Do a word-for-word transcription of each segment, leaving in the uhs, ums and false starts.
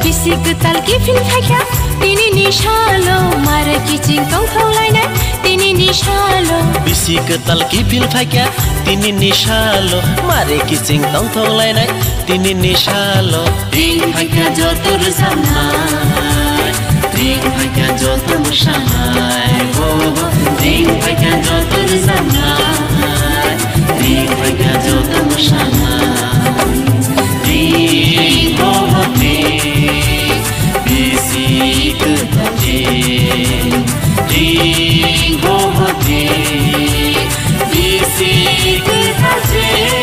Bisi kwtal kiphil phaikha tini ni salo, mare kiching tongthok lainai tini ni salo. Bisi kwtal kiphil phaikha tini ni salo, mare kiching tongthok lainai tini ni salo. Ring phaikha joto rwchapnai, ring phaikha joto mwsanai, oh, ring phaikha joto rwchapnai, ring phaikha joto mwsanai. Ring, oh, ring, bisi kwtal ring, ring, oh, ring, bisi kwtal ring.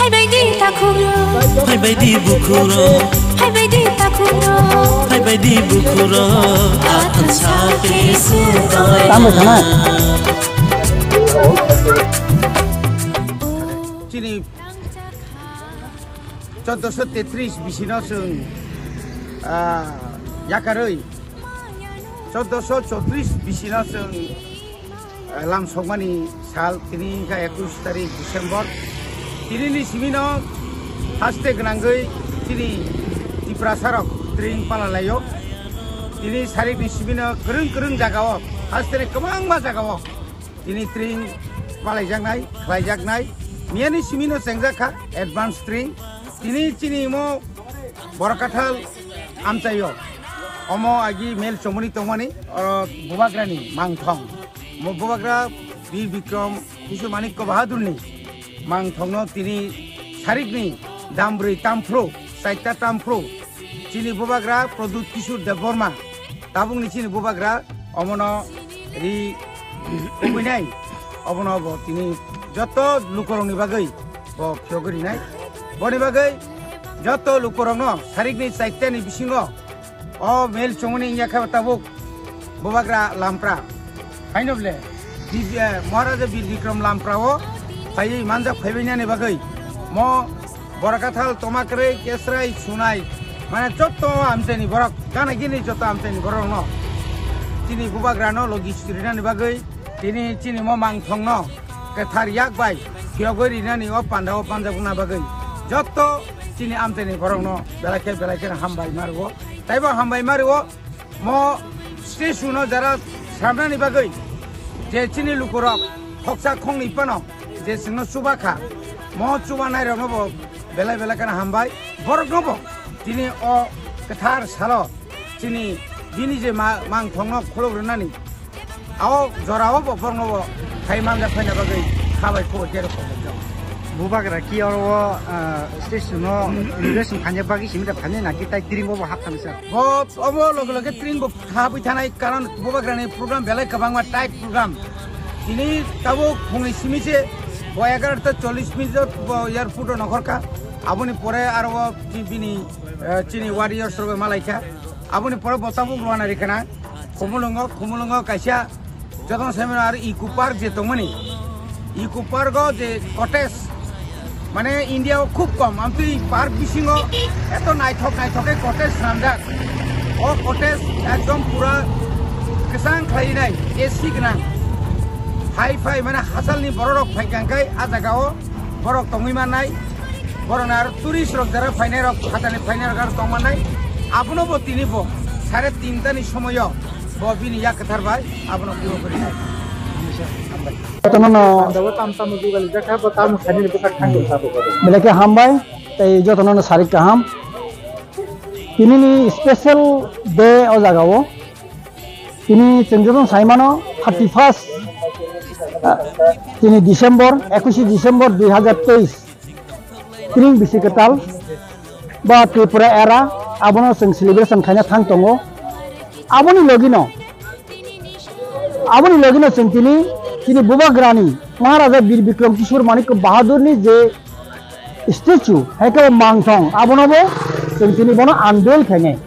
Phaibai di takhukro. Phaibai di bukhuro. Phaibai di takhukro. Phaibai di bukhuro. Athang sa ke su doi. Tamo sana. Chini choddoso tetris bisino chwng, ah, yakarwi, choddoso chotris bisino chwng, ah, lam sokmani sal, tini wngkha ekush tarik December. Tinini simino haste gwnangwi chini Tiprasarok tring palalaio. Tini sarikni simino kwrwng kwrwng jagao, hasteni kwbangma jagao. Tini tring palaijaknai, khlaijaknai. Miyani simino chengjak kha advance tring. Tini chini imo Borakathal amchaio. Omo agi mel chomoni tongmani, oro Bubagrani mangthong. Mo Bubagra Bir Bikram Kisu Manikya Bahadurni mangthongno tini sarikni dambrwi tamphru, saita tamphru. Chini Bubagra Pradyut Kishore Debbarma. Tabukni chini Bubagra omono ri kubinai, obono bo tini joto lukurokni bagwi bo phiyogwi rinai. Boni bagwi joto lukurokno sarikni chaitani bisingo o mel chongmani wngya khe tabuk Bubagra Lampra. Haino ble, Bi-, eh, Maharaja Bir Bikram Lampra o phaiwi manjak phaibainani bagwi mo Borakathal, Tomakwrwi, Kesrai, Sunai, mane joto amchaini borok, gana gini joto amchaini borokno chini Bubagrano logi surinani bagwi, tini chini mo mangthongno kwthar yak bai phiyogwi rinani o pandao panjakna bagwi joto chini amchaini borokno belai khe belai khe hambai mario. Taibo hambai mario. Mo statue no jara sramnani bagwi je chini lukurok khoksa khongni phano je chwngno chuba kha, mo chubanairokno bo belai belai kheno hambai. Borokno bo tini o kwthar salo chini bini je ma-, mangthongno khuluk rwnani, o jorao bo borokno bo khai manja phaina bagwi kha bai kho jerok kho jago. Bubagra ki oro o, ah, statue no inauguration khaina bagwi simi da phainai na ki tai tring bo bo hap thani sa? Bo obo loge loge tring bo habwi thanai, karon Bubagrani program belai kwbangma tight program. Tini tabuk phungni simi se bo egarota chollish minute bo airport o nongkhorkha. Aboni pore aro o bini, eh, chini warriors rok malaikha. Aboni pore bo tabuk rwana rikhana. Khumulwngo, Khumulwngo kaisa jotono saimano aro Eco Park je tongmani. Eco Park o je cottage, mane India o khub kom, amtwi park bisingo eto naithok naithok khe cottage swnamjak. O cottage ekdom pura kwchang khlainai, A C gwnang. Hai phai mane hachalni bororok phaikha hwnkhe a jagao borok tongwi mannai. Borokni aro tourist rok jara phainairok, phatani phainairok aro tong mannai. Abono bo tini bo sare tinta ni somoio bo bini yak kwthar bai abono puro kori nai. Jotono no. Anda bo tam tam jugal jakha bo tam khani ni bwkha thang sa bo. Belai khe hambai, tei jotono no sarik kaham. Tini ni special day o jaga o. Tini chwng jotono sai mano thirty first, ah, tini December, ekush December dui hazar teis. Tring bisi kwtal ba Tripura era abono chwng celebration khaina thang tongo. Aboni logino, aboni logino chwng tini, tini Bubagrani Maharaja Bir Bikram Kishore Manik Bahadurni je statue, hai khe bo mangthong, abono bo chwng tini bono unveil khainai.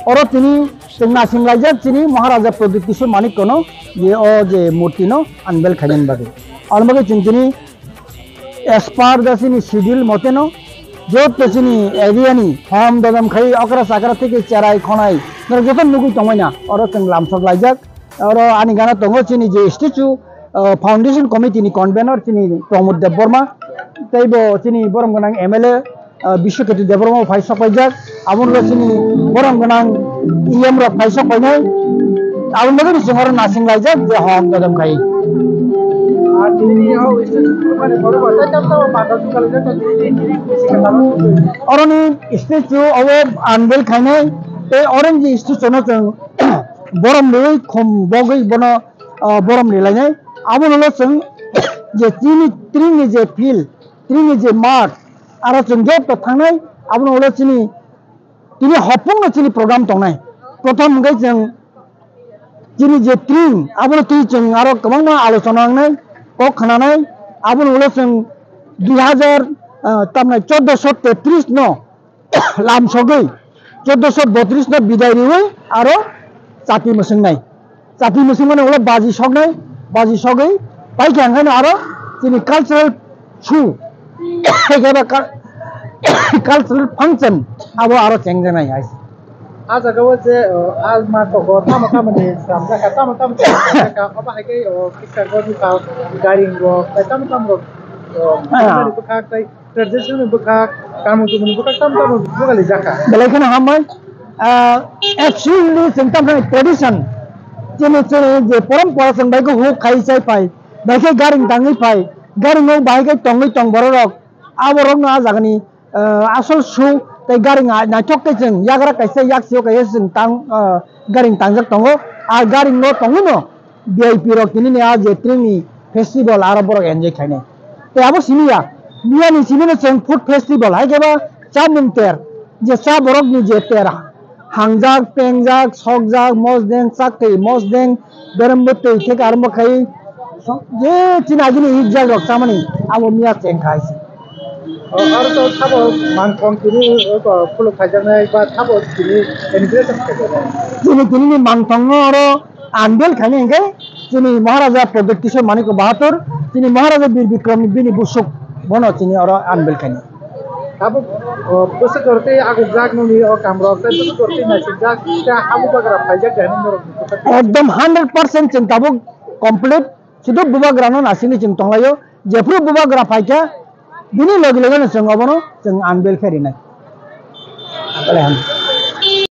Oro tini chwng naising laijak chini Maharaja Pradyut Kishore Manikno je o je murti no unveil khainani bagwi. Aboni bagwi chwng tini as per the chini schedule mote no joto chini area ni hom dodom khai okra chakra theke cherai khonai norok joto nugwi tongmani oro chwng lamsok laijak. Oro ani gana tongo chini je statue, ah, foundation committee ni convener chini Pramod Debbarma, tei bo chini borom gwnang M L A, ah, Biswakirti Debbarma bo phai sok paijak. Aboni ulo chini borom gwnang E M rok phai sok painai. Aboni bagwi chwng oro naising laijak je hom dodom khai. Oroni statue obo unveil khainai tei oroni statue no chwng borom riwi khum bogwi bono, ah, borom rilainai. Abono ulo chwng je chini tringni je field, tringni je math, aro chwng joto thangnai, abono ulo chini, tini hopungno chini program tongnai. Prothom hwnkhe chwng chini je tring, abono twi chwng aro kwbangma alochona wngnai, kok khnanai, abono ulo chwng dui hazar, ah, tamnai chordoso tetris no lamsogwi chordoso botris no bidai riwi aro chati mwswngnai. Chati mwswngmani ulo baji soknai, baji sogwi paikha hwnkheno aro chini cultural show, khe ba cul-, cultural function abo aro chengjaknai hai. Ah jaga o je, o, ah ma kokor tamo tamo ni slamjak kha, tamo tamo slamjak kha, obo hai khe, o, kisa gor ni pal, garing rok, tei tamo tamo rok, o, Ah. bwkhak tei tradition ni bwkhak, tamo tamo ni bwkhak tamo tamo bwkhak lijak kha. Belai kheno hambai, ah, actually chwng tamo tradition, chini chini je porompora chwng bai khe huk khai chai phai, bai khe garing tangwi phai, garing o bai khe tongwi tong borok rok, abo rok no ah jaga ni ah, asol su tei garing a naithok khe chwng yagra kaisa yaksio kaisa chwng tang, ah, garing tangjak tongo. A garing no tongwi no V I P rok tini ni a je tring ni festival aro borok enjoy khainai. Tei abo simi ya, miya ni simi no chwng food festival hai khe ba chamung ter, je cha borok ni je ter hangjak, pengjak, sokjak, mosdeng, chakri, mosdeng, berem bwtwi theke arombo khai je chini agini hikjak rok chamani abo miya cheng khai se. O, aro to sabo mangthong tini, o, to khuluk khaijaknai ba sabo tini celebration khaijaknai. Chini tini ni mangthong no oro unveil khaini hingke chini Maharaja Pradyut Kishore Manik Bahadur, chini Maharaja Bir Bikram ni bini busuk bono chini oro unveil khaini. Tabuk, o, bwswk rok tei agukjak nini o kamrok, tei bwswk rok tei naisijak, tei habugra phaijak de hinwi norok. Ekdom hundred percent chwng tabuk complete, sudu bubagrano naisingwi chwng tonglaio, jephru bubagra phaikha, bini logi logino chwng obono chwng unveil khe rinai.